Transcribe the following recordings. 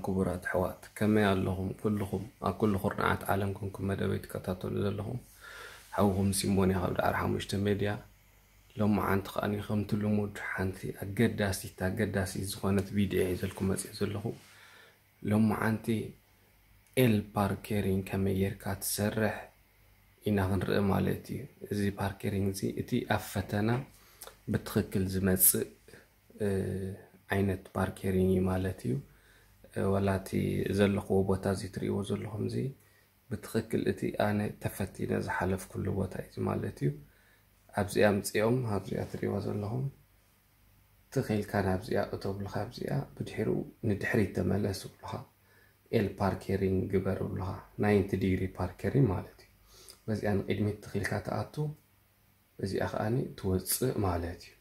ክቡራት ኣሕዋት፣ ከመይ ኣለኹም? ኩልኹም ኣብ ኩሉ ኩርናዓት ዓለም ኮንኩም መደበይ ትከታተሉ ዘለኹም ሓውኹም ሲሞንያ ካብ ዳዕሮ ሓሙሽተ ሜድያ። ሎማዓንቲ ከኣኒ ከምቲ ልሙድ ሓንቲ ኣገዳሲት ኣገዳሲት ዝኾነት ቪድዮ እየ ሒዘልኩም መፅእ ዘለኹ። ሎማዓንቲ ኤል ፓርኬሪንግ ከመይ ጌርካ ትሰርሕ ኢና ክንርኢ ማለት እዩ። እዚ ፓርኬሪንግ እዚ እቲ ኣብ ፈተና ብትኽክል ዝመፅእ ዓይነት ፓርኬሪንግ እዩ ማለት እዩ። ወላ እቲ ዘለኽዎ ቦታ እዚ ትርእይዎ ዘለኹም እዚ ብትኽክል እቲ ኣነ ተፈቲነ ዝሓለፍኩሉ ቦታ እዩ ማለት እዩ። ኣብዚኣ ምፅኦም ኣብዚኣ ትርእይዋ ዘለኹም ትኺልካ ናብዚኣ እቶ ብልኻ ኣብዚኣ ብድሕሪኡ ንድሕሪት ተመለስ ብልኻ ኤል ፓርኬሪንግ ግበር ብልኻ ናይንቲ ዲግሪ ፓርኬሪንግ ማለት እዩ። በዚኣ ንቕድሚት ትኺልካ ትኣቱ በዚኣ ከኣኒ ትወፅእ ማለት እዩ።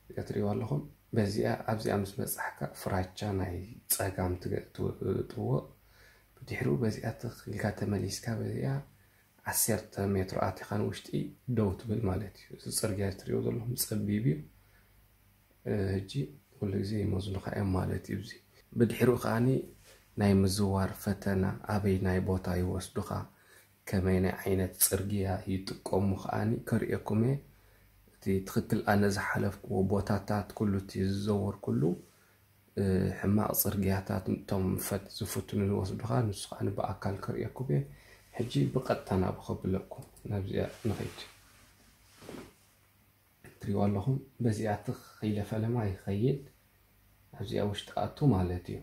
እዚኣ ትርእይዋ ኣለኹም። በዚኣ ኣብዚኣ ምስ በፃሕካ ፍራቻ ናይ ፀጋም ትወ ብድሕሪኡ በዚኣ ትኽልካ ተመሊስካ በዚኣ ዓሰርተ ሜትሮ ኣቲኻ ንውሽጢ ደው ትብል ማለት እዩ። እዚ ፅርግያ ትርእይዎ ዘለኹም ፀቢብ እዩ። ሕጂ ኩሉ ግዜ ይመዝኑኻ እዮም ማለት እዩ። እዚ ብድሕሪኡ ከኣኒ ናይ ምዝዋር ፈተና ኣበይ ናይ ቦታ ይወስዱኻ ከመይ ናይ ዓይነት ፅርግያ ይጥቀሙ ከኣኒ ከርእየኩም እየ። እቲ ትኽክል ኣነ ዝሓለፍክዎ ቦታታት ኩሉ እቲ ዝዘወርኩሉ ሕማቕ ፅርግያታት እቶም ዝፍትኑ ዝወስዱኻ ንሱ ከዓ ብኣካል ከርእየኩም እየ። ሕጂ ብቐጥታ ናብኡ ከብለኩም ናብዚኣ ንኸይድ። ትሪእዋ ኣለኹም በዚኣ ትኽ ኢለ ፈለማ ይኸይድ ኣብዚኣ ውሽጢ ኣቱ ማለት እዩ።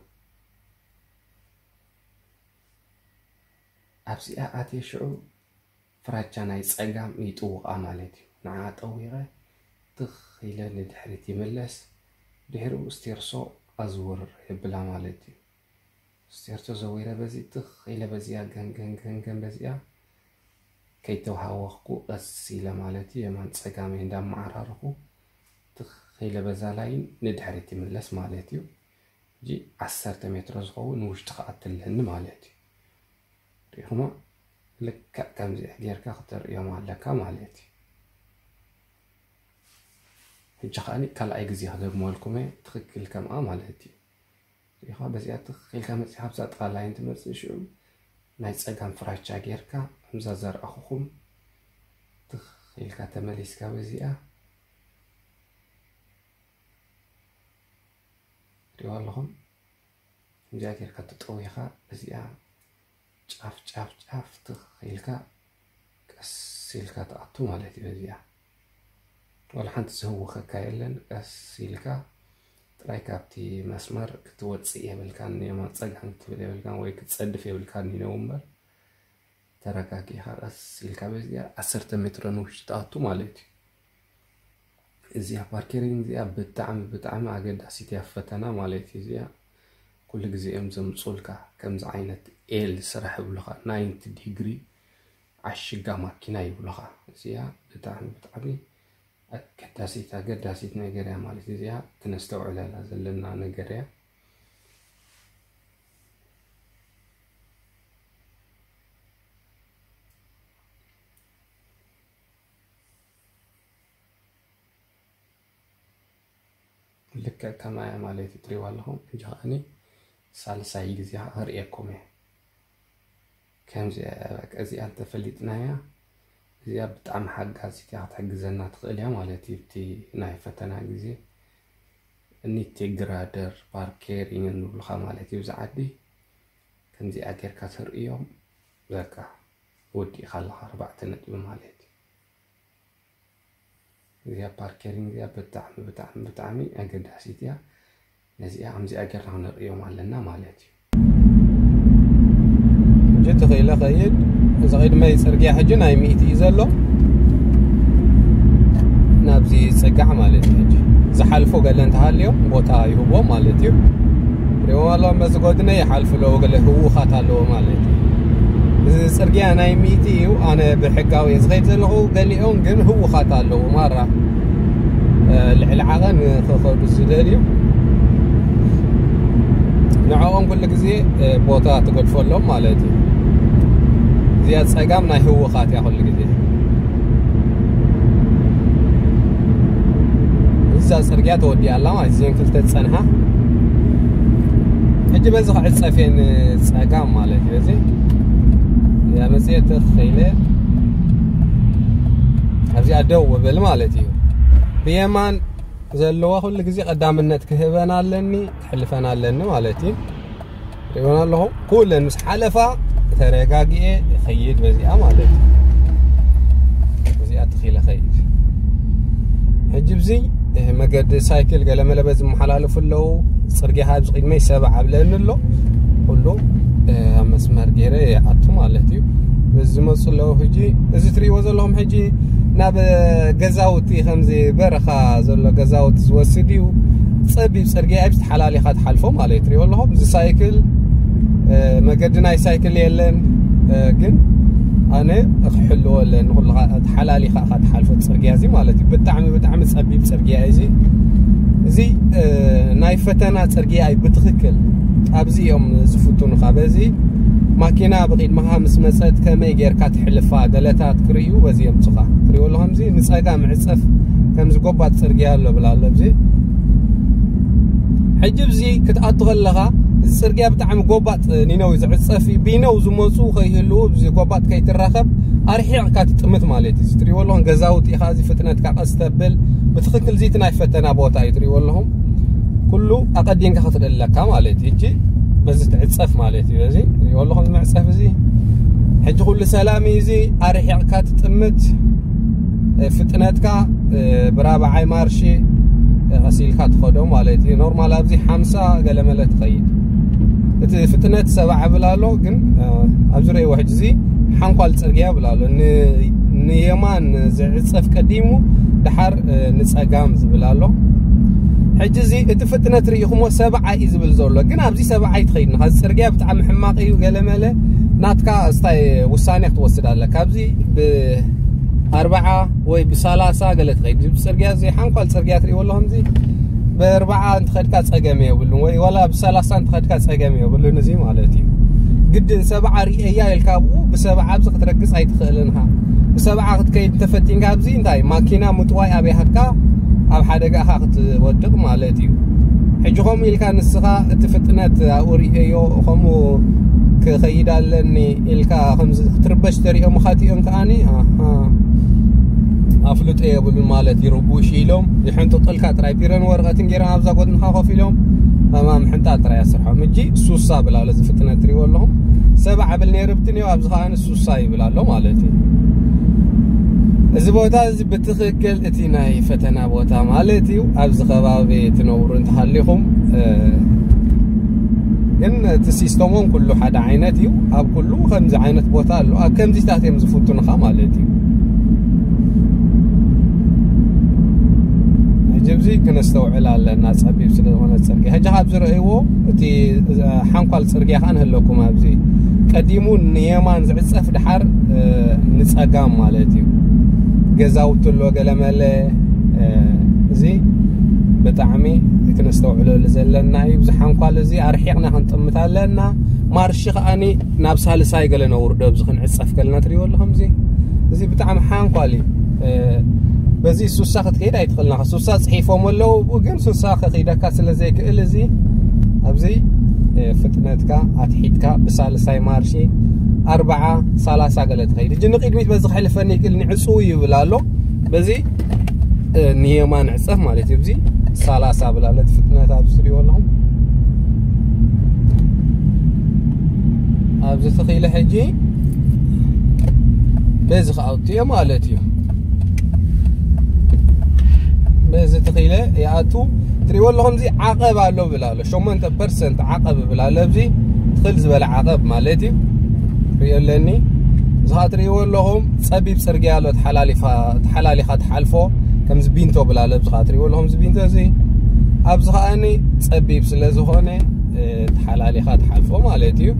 ኣብዚኣ ኣትየ ሽዑ ፍራቻ ናይ ፀጋም ይጥውቓ ማለት እዩ። ንዓ ጠዊቐ ትኽ ኢለ ንድሕሪት ይምለስ። ድሕሪኡ ስቴርሶ ኣዝውር የብላ ማለት እዩ። ስቴርሶ ዘዊረ በዚ ትኽ ኢለ በዚኣ ገንገን ገንገን በዚኣ ከይተውሃወኽኩ ቀስ ኢለ ማለት እዩ የማን ፀጋመይ እንዳመዓራርኹ ትኽ ኢለ በዛ ላይን ንድሕሪት ይምለስ ማለት እዩ። ሕጂ ዓሰርተ ሜትሮ ዝኸውን ንውሽጢ ክኣትለኒ ማለት እዩ። ሪኢኹሞ ልክዕ ከምዚኣ ጌርካ ክተርእዮም ኣለካ ማለት እዩ። ሕጂ ከኣኒ ካልኣይ ግዜ ክደግመልኩም እየ ትኽክል ከምኣ ማለት እዩ። ሪኢኻ በዚኣ ትኽክልካ መፂኻ ኣብዛ ጥቓ ላይን ትመፅእ ሽዑ ናይ ፀጋም ፍራቻ ጌርካ ከምዛ ዘርኣኹኹም ትኽክልካ ተመሊስካ በዚኣ ሪዋ ኣለኹም። እዚኣ ጌርካ ተጠዊኻ በዚኣ ጫፍ ጫፍ ጫፍ ትኽ ኢልካ ቀስ ኢልካ ትኣቱ ማለት እዩ። በዚኣ ዋላ ሓንቲ ዝህውኸካ የለን። ቀስ ኢልካ ጥራይ ካብቲ መስመር ክትወፅእ የብልካን፣ የማን ፀጋም ክትብል የብልካን ወይ ክትፀድፍ የብልካን ኢነ እምበር ተረጋጊእካ ቀስ ኢልካ በዚኣ ዓሰርተ ሜትሮ ንውሽጢ ትኣቱ ማለት እዩ። እዚኣ ፓርኬሪንግ እዚኣ ብጣዕሚ ብጣዕሚ ኣገዳሲት እያ ፈተና ማለት እዩ። እዚኣ ኩሉ ግዜ እዮም ዘምፁልካ ከምዚ ዓይነት ኤል ስራሕ ይብሉካ ናይንቲ ዲግሪ ዓሽጋ ማኪና ይብሉካ። እዚኣ ብጣዕሚ ብጣዕሚ ኣገዳሲት ኣገዳሲት ነገር እያ ማለት እዚኣ ክነስተውዕለላ ዘለና ነገር እያ። ልክዕ ከማያ ማለት እዩ ትሪእዋ ኣለኹም። ሕጂ ከዓኒ ሳልሳይ ግዜ ከርእየኩም እየ። ከምዚ እዚኣ እንተፈሊጥናያ እዚኣ ብጣዕሚ ሓጋዚት እያ ክትሕግዘና ትኽእል እያ ማለት እዩ። እቲ ናይ ፈተና ግዜ ኒቴ ግራደር ፓርኬሪንግ ንብሉኻ ማለት እዩ። እዚ ዓዲ ከምዚኣ ጌርካ ተርእዮም በቃ ወዲእኻ ኣለኻ ኣርባዕተ ነጥቢ ማለት እዩ። እዚኣ ፓርኬሪንግ እዚኣ ብጣዕሚ ብጣዕሚ ብጣዕሚ ኣገዳሲት እያ። ነዚኣ ከምዚኣ ጌርና ክንርእዮም ኣለና ማለት እዩ። ሕጂ ተኽኢለ ኸይድ እዚ ቅድመይ ፅርግያ ሕጂ ናይ ሚእቲ እዩ ዘሎ ናብዚ ፅጋዕ ማለት እዩ። ሕጂ ዝሓልፎ ገለ እንተሃልዮም ቦታ ይህቦ ማለት እዩ። ሪዎም ኣለዎም በዚ ጎድነ ይሓልፉ ኣለዉ ገለ ህውኻት ኣለዎ ማለት እዩ። እዚ ፅርግያ ናይ ሚእቲ እዩ። ኣነ ብሕጋዊ እየ ዝኸይድ ዘለኹ። ገሊኦም ግን ህውኻት ኣለዉ ማራ ልዕሊ ዓቐን ክኸዱ ዝደልዩ ንዕኦም ኩሉ ግዜ ቦታ ትገድፈሎም ማለት እዩ። እዚኣ ፀጋም ናይ ህውኻት እያ ኩሉ ግዜ እዛ ፅርግያ ተወዲኣ ኣላ ማለት እዚን ክልተ ዝፀንሓ ሕጂ በዚ ክዕጸፍ እየ ንጸጋም ማለት እዩ። እዚ ያመጽየት ተኸይለ ኣብዚኣ ደው እብል ማለት እዩ። ብየማን ዘለዋ ኩሉ ግዜ ቀዳምነት ክህበን ኣለኒ፣ ክሕልፈን ኣለኒ ማለት እዩ። ሪእወን ኣለኹ። ኩለን ምስ ሓለፋ ተረጋጊኤ ይኸይድ በዚኣ ማለት እዩ። እዚኣ ተኺለ ኸይድ። ሕጂ ብዚ መገዲ ሳይክል ገለመለ በዚ መሓላለፉ ኣለዉ። ጽርግያ ኣብዚ ቅድመይ ሰብዓ ብለኒ ኣሎ። ኩሉ ኣብ መስመር ገይረ ይኣቱ ማለት እዩ። በዚ ዝመፁ ኣለዉ። ሕጂ እዚ ትሪእዎ ዘለኹም ሕጂ ናብ ገዛውቲ ከምዚ በረኻ ዘሎ ገዛውቲ ዝወስድ እዩ። ጸቢብ ጽርግያ እዩ፣ ተሓላሊኻ ትሓልፎ ማለት እዩ። ትሪእዎ ኣለኹም እዚ ሳይክል መገዲ ናይ ሳይክል የለን። ግን ኣነ ክሕልዎ ኣለኒ ኩልኻ ተሓላሊኻ ኢኻ ትሓልፎ ጽርግያ እዚ ማለት እዩ። ብጣዕሚ ብጣዕሚ ጸቢብ ጽርግያ እዩ እዚ። እዚ ናይ ፈተና ጽርግያ እዩ ብትኽክል። ኣብዚ እዮም ዝፍትኑኻ። በዚ ማኪና ብቕድመኻ ምስ መጸት ከመይ ጌርካ ትሕልፋ ገለታት ክርእዩ በዚ የምጹኻ። ትሪእዎ ኣለኹም እዚ ንጸጋም ዕጸፍ ከምዚ ጎባጥ ጽርግያ ኣሎ ብላ ኣሎ ኣብዚ። ሕጂ ኣብዚ ክትኣቱ ከለኻ እዚ ጽርግያ ብጣዕሚ ጎባጥ ኒነው እዩ ዝዕጸፍ እዩ። ቢነው ዝመጹ ከይህልዉ ኣብዚ ጎባጥ ከይትራኸብ ኣርሒቕካ ትጥምት ማለት እዩ። እዚ ትሪእዎ ኣለኹም ገዛውቲ ኢኻ እዚ ፍጥነትካ ቀስ ተብል ብትኽክል እዚ እቲ ናይ ፈተና ቦታ እዩ ትሪእዎ ኣለኹም። ኩሉ ኣቐዲምካ ክትደለካ ማለት እዩ። ሕጂ በዚ ትዕጸፍ ማለት እዩ። እዚ ትሪእዎ ኣለኹም እዚ መዕጸፍ እዚ ሕጂ ኩሉ ሰላም እዩ። እዚ ኣርሒቕካ ትጥምት ፍጥነትካ ብራብዓይ ማርሺ ቀሲልካ ትኸዶ ማለት እዩ። ኖርማል ኣብዚ ሓምሳ ገለመለ ትኸይድ። እቲ ፍጥነት ሰብዓ ብል ኣሎ ግን ኣብዚ ረእይዎ ሕጂ እዚ ሓንኳል ጽርግያ ብል ኣሎ። ንየማን ዝዕጸፍ ቀዲሙ ድሓር ንጸጋም ዝብል ኣሎ። ሕጂ እዚ እቲ ፍጥነት ርኢኹሞ ሰብዓ እዩ ዝብል ዘሎ ግን ኣብዚ ሰብዓ ኣይትኸይድን። እዚ ጽርግያ ብጣዕሚ ሕማቕ እዩ። ገለመለ ናትካ ስታይ ውሳኔ ክትወስድ ኣለካ። ኣብዚ ብ ኣርባዓ ወይ ብሰላሳ ገለ ትኸይድ። እዚ ጽርግያ እዚ ሓንኳል ጽርግያ ትሪእዎ ኣለኹም። እዚ ብኣርባዓ እንትኸድካ ጸገም የብሉን ወይ ዋላ ብሰላሳ እንትኸድካ ጸገም የብሉን። እዚ ማለት እዩ ግድን ሰብዓ ርእየያ ኢልካ ኣብኡ ብሰብዓ ኣብዚ ክትረግጽ ኣይትኽእልን ኢኻ። ብሰብዓ ክትከይድ እንተፈቲንካ ኣብዚ እንታይ ማኪና ምጥዋይ ኣብያሃትካ ኣብ ሓደጋ ኢኻ ክትወድቕ ማለት እዩ። ሕጂ ከምኡ ኢልካ ንስኻ እቲ ፍጥነት ኣብኡ ርእየዮ ከምኡ ክኸይድ ኣለኒ ኢልካ ከምዚ ክትርበሽ ተሪኦም ኻቲኦም ከኣኒ ኣፍልጦ የብሉን ማለት ይርቡሽ ኢሎም ይሕንጥጡልካ ጥራይ ፒረን ወረቐትን ገይሮም ኣብዛ ጎድንኻ ኮፍ ኢሎም ሕማም ሕንጣ ጥራይ ኣስርሖም። እጂ ሱሳ ብላሎ እዚ ፍጥነት ትሪእዎ ኣለኹም ሰብዓ ብል ነይሩ ብትንዮ ኣብዚ ከኣ ሱሳ ይብል ኣሎ ማለት እዩ። እዚ ቦታ እዚ ብትኽክል እቲ ናይ ፈተና ቦታ ማለት እዩ። ኣብዚ ከባቢ ትነብሩ እንተሃሊኹም ግን እቲ ሲስተሞም ኩሉ ሓደ ዓይነት እዩ። ኣብ ኩሉ ከምዚ ዓይነት ቦታ ኣሎ። ኣብ ከምዚታት እዮም ዝፍትኑኻ ማለት እዩ። ሕጂ ኣብዚ ክነስተውዕል ኣለና ጸቢብ ስለ ዝኾነ ጽርግያ። ሕጂ ካብ ዝረእይዎ እቲ ሓንኳል ጽርግያ ከዓ ንህለኩም ኣብዚ ቀዲሙ ንየማን ዝዕጸፍ ድሓር ንጸጋም ማለት እዩ። ገዛውቲ ኣሎ ገለመለ እዚ ብጣዕሚ ክነስተውዕለሉ ዘለና እዩ። እዚ ሓንኳል እዚ ኣርሒቕና ክንጥምት ኣለና። ማርሺ ከዓኒ ናብ ሳልሳይ ገለ ነውርዶ ኣብዚ ክንዕጸፍ ከለና ትሪእዎ ኣለኹም። እዚ እዚ ብጣዕሚ ሓንኳል እዩ። በዚ ሱሳ ክትከይድ ኣይትኽእልና። ሱሳ ጽሒፎም ኣለዉ ግን ሱሳ ከኺደካ ስለ ዘይክእል እዚ ኣብዚ ፍጥነትካ ኣትሒድካ ብሳልሳይ ማርሺ ኣርባዓ ሰላሳ ገለ ትኸይድ። እጂ ንቕድሚት በዚ ክሕልፈኒ ይክእል ንዕጽው ይብል ኣሎ። በዚ ንየማን ዕጸፍ ማለት እዩ። እዚ ሰላሳ ብላለት ፍጥነት ኣብዚ ትሪእዎ ኣለኹም። ኣብዚ ተኺለ ሕጂ በዚ ክኣውትዮ ማለት እዩ። በዚ ተኺለ ይኣቱ። ትሪእዎ ኣለኹም እዚ ዓቐብ ኣሎ ብላ ኣሎ። ሸሞንተ ፐርሰንት ዓቐብ ብላ ኣሎ። ኣብዚ ትኽል ዝበለ ዓቐብ ማለት እዩ። ሪኦ ኣለኒ። እዚ ኸዓ ትሪእዎ ኣለኹም ጸቢብ ጽርግያ ኣሎ። ተሓላሊኻ ትሓልፎ ከምዚ ቢንቶ ብላ ኣሎ። ኣብዚ ኸዓ ትሪእዎ ኣለኹም እዚ ቢንቶ እዚ ኣብዚ ኸዓኒ ጸቢብ ስለ ዝኾነ ተሓላሊኻ ትሓልፎ ማለት እዩ።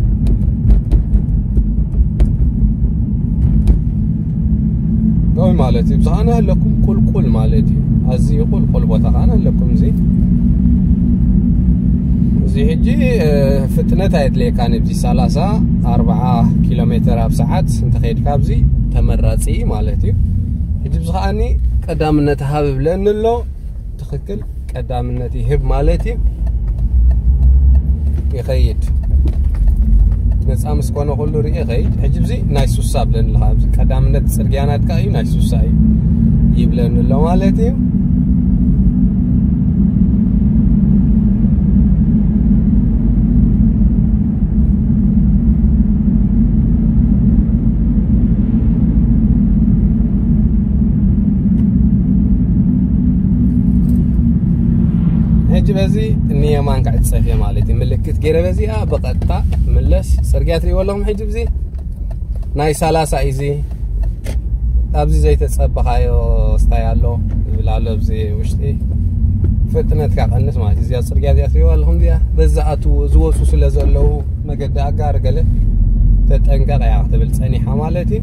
ወይ ማለት እዩ ብዝኾነ ኣለኩም ቁልቁል ማለት እዩ። ኣዝዩ ቁልቁል ቦታ ኸዓ ኣለኩም እዚ እዚ ሕጂ ፍጥነት ኣየድልየካን እዚ ሰላሳ ኣርባዓ ኪሎ ሜትር ኣብ ሰዓት እንተኸይድካ ኣብዚ ተመራፂ ማለት እዩ። ሕጂ ብዝኸዓኒ ቀዳምነት ሃብ ብለኒ ኣሎ። ትኽክል ቀዳምነት ይህብ ማለት እዩ። ይኸይድ። ነፃ ምስ ኮነ ኩሉ ርኢ ይኸይድ። ሕጂ እዚ ናይ ሱሳ ብለኒ ኣለኻ። ኣብዚ ቀዳምነት ጽርግያ ናትካ እዩ፣ ናይ ሱሳ እዩ ይብለኒ ኣሎ ማለት እዩ። ሕጂ በዚ ንየማን ክዕጸፍ እየ ማለት እዩ። ምልክት ገይረ በዚኣ ብቐጥታ ምለስ። ጽርግያ ትሪእዎ ኣለኹም። ሕጂ ብዚ ናይ ሰላሳ እዩ እዚ። ኣብዚ ዘይተጸበኻዮ ስታይ ኣሎ ዝብል ኣሎ ኣብዚ ውሽጢ። ፍጥነትካ ቀንስ ማለት እዩ። እዚኣ ጽርግያ እዚኣ ትሪእዋ ኣለኹም። እዚኣ በዛ ኣትዉ ዝወፁ ስለ ዘለዉ መገዲ ኣጋር ገለ ተጠንቀቕ እያ ክትብል ጸኒሓ ማለት እዩ።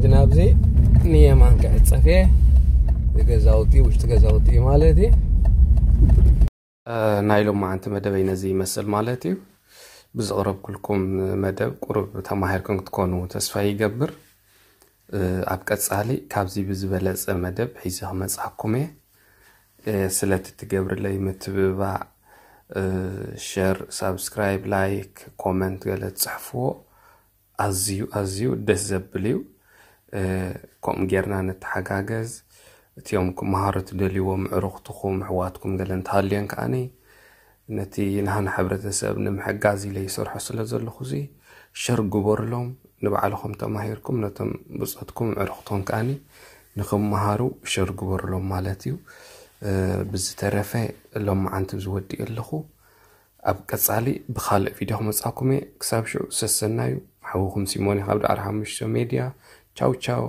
ግን ኣብዚ ንየማን ክዕጸፍ እየ። ገዛውቲ፣ ውሽጢ ገዛውቲ ማለት እዩ። እ፣ ናይ ሎማዓንቲ መደበይ ነዚ ይመስል ማለት እዩ። ብዝቕረብኩልኩም መደብ ቁሩብ ተማሂርኩም ክትኮኑ ተስፋ ይገብር። እ፣ ኣብ ቀጻሊ ካብዚ ብዝበለጸ መደብ ሒዘ ክመጽኣኩም እየ። እ፣ ስለቲ ትገብርለይ ምትብባዕ፣ እ፣ ሸር፣ ሳብስክራይብ፣ ላይክ፣ ኮመንት ገለ ትጽሕፍዎ ኣዝዩ፣ ኣዝዩ ደስ ዘብል እዩ። እ፣ ከምኡ ጌርና ንተሓጋገዝ። እቲኦም ክመሃሩ ትደልይዎም ኣዕሩኽትኹም፣ ኣሕዋትኩም ገለ እንተሃልየን ከኣኒ፣ ነቲ ናህና ሕብረተሰብ ንምሕጋዝ ኢለ ይሰርሖ ስለ ዘለኹ፣ እዚ ሸር ግበሩሎም። ንባዕልኹም ተማሂርኩም፣ ነቶም ብጾትኩም ኣዕሩኽትኹም ከኣኒ ንኽመሃሩ ሸር ግበሩሎም ማለት እዩ። እ፣ ብዝተረፈ ሎማዓንቲ ዝወድእ ኣለኹ። ኣብ ቀጻሊ ብኻልእ ቪድዮ ክመጻኩም እየ። ክሳብ ሽዑ ሰሰናዩ። ሓውኹም ሲሞን ካብ ዳዕሮ ሓሙሽተ ሜድያ። ቻው ቻው።